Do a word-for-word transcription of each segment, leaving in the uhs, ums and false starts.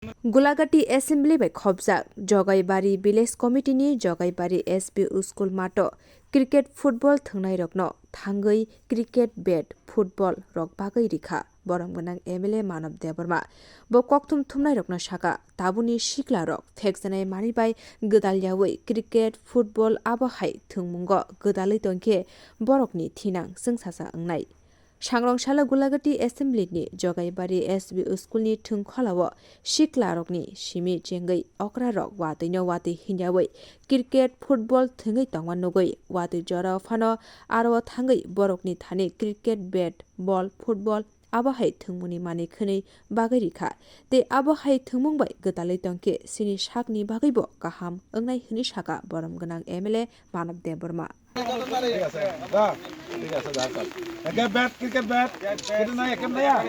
Gulagati Assembly bai khopjak Jogaibari Village Committee ni Jogaibari S B U School mato cricket football thwngnairokno thangwi cricket bat football rok bagwi rikha borom gwnang M L A Manav Debbarma. Bo kokthum thumnairokno saka, tabuni siklarok phekjanai manwi bai gwdal yaui cricket football abo hai thwngmungo gwdalwi tongkhe borokni thinang chwngsacha wngnai. Sangrong salo Gulagati Assembly ni Jogaibari S B U School ni thwngkholao siklarokni simi chengwi okrarok watwino watwi hinyaui cricket, football thwngwi tongma nugwi watwi jorao phano aro thangwi borokni thani cricket bat, ball, football abo hai thwngmungni manwi khwnwi bagwi rikha. Tei abo hai thwngmung bai gwdalwi tongkhe chini sakni bagwibo kaham wngnai hwnwi saka borom gwnang M L A Manav Debbarma. ঠিক আছে, যা, ঠিক আছে, যা, চল। একে bat, cricket bat, cricket নাই, একে নাই, হ্যাঁ?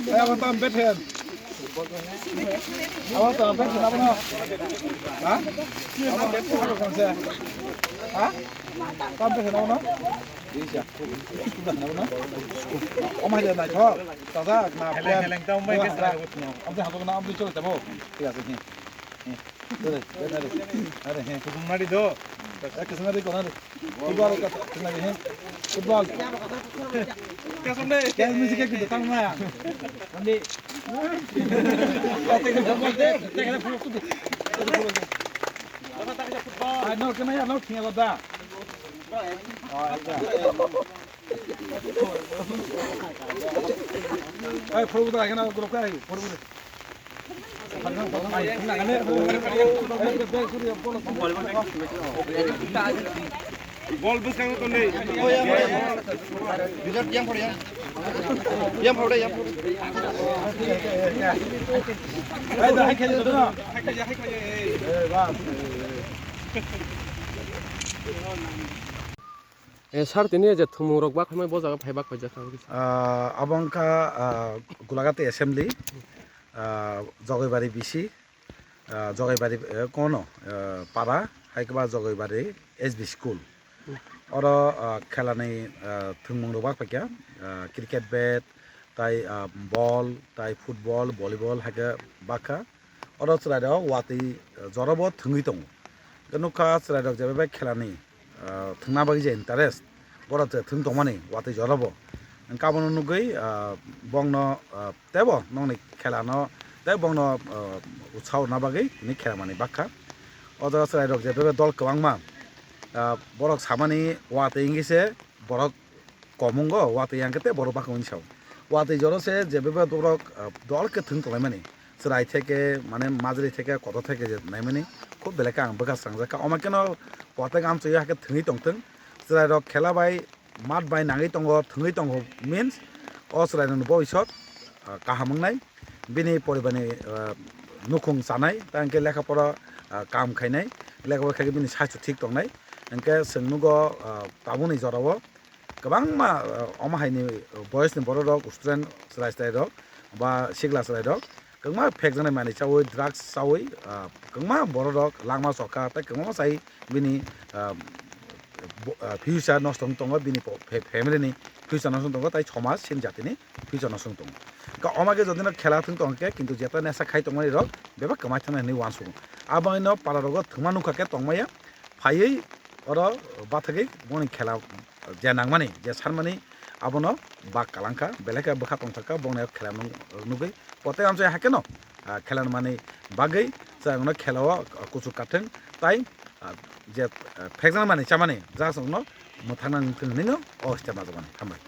এই, আমার তো ব্যাট হ্যান্ড। আমার তো ব্যাট হ্যান্ড, না? হ্যাঁ? আমার ব্যাট হ্যান্ড, হ্যাঁ? Tam bese nabo no? Isa. Nabo no? Om hai nai tho. Tata na. Heleng, heleng, tamo mai ke sa. Am te hato na am te chole tamo. Thik ase, hi. Hi. Dore, dore, dore. Are, hi. Kusum nari do. Ek kusum nari ko nari. Football ka, nari, hi. Football. Kusum nari. Kya music ke kita tang na. Andi. Football de, te kena football. Ai, no, kena ya, no, kena da. Ai, phuru da, kena group ka, phuru. Bol bwskango tonwi. Birat yang photo yang. Yang photo yang photo. Ai, da, hai, kena da. Eh, sir, tini je thwngmung rok bak phaimai bo jaga phai bak paijak kha. Ah, abo wngkha, ah, Gulagati Assembly, ah, Jogaibari B C, ah, Jogaibari, eh, kono, ah, para, hai khe ba Jogaibari S B School. Oro, ah, khelani, ah, thwngmung rok bak paikha, ah, cricket bat, tai, ah, ball, tai football, volleyball hai khe bakha. Oro chwrairok watwi, ah, jorobo thwngwi tongo. Hwnkhe nukha chwrairok je bai khelani, ah, thwngna bagwi je interest, borok je thwng tongmani watwi jorobo. Hwnkhe abono nugwi, ah, bongno, ah, teibo nokni khelano tei bongno, ah, utsaho rwna bagwi tini khela manwi bakha. O jaga chwrairok je bai dol kwbangma, ah, borok samani watwi wngwi se borok kom wngo, watwi yang khe tei borok bak wngwi sao. Watwi joro se je bebak borok, ah, dol khe thwng tonglaimani. Chwrai theke, mane, majri theke, kotor theke je naimani khub belai khe ang bwkha swngjak kha. Omo kheno potek amchoi hai khe thwngwi tongthwng. Chwrairok khela bai, mat bai nangwi tongo, thwngwi tongo means o chwrairokni boisok, ah, kaham wngnai. Bini poribarni, ah, nukhung chanai, tei hwnkhe lekha pora, ah, kam khainai, lekha pora khaikhe bini saichuk thik tongnai. Hwnkhe chwng nugo, ah, tabukni jorao kwbangma, ah, omo haini boyosni bororok, student chwrai chwrairok ba sikla chwrairok kwbangma phekjaknai manwi chaui, drugs chaui, ah, kwbangma bororok langma chokha tei kwbangma chai bini, ah, bo-, ah, future nosto wng tongo, bini po-, fe-, family ni future nosto wng tongo, tei somaj chini jatini future nosto wng tongo. Ka omo khe jodi no khela thwng tong khe, kintu jeta nesa khai tongmani rok bebak kwmai thangna hinwi uansukgo. Abo haino para rogo thwngma nukha khe tongmaya, phaiwi oro bathagwi boni khela je nangmani, je sanmani abono bak kalangkha, belai khe bwkha tongthokha, bongni khela nung-, nugwi. Pote amchai hakhe no, ah, khela manwi bagwi chwng no khela o, ah, kuchuk kathwng tai, ah, je, ah, phekjaknai manwi chamani jaga chwng no mwthangna wngthwng hinwi no o step najakmani. Hambai.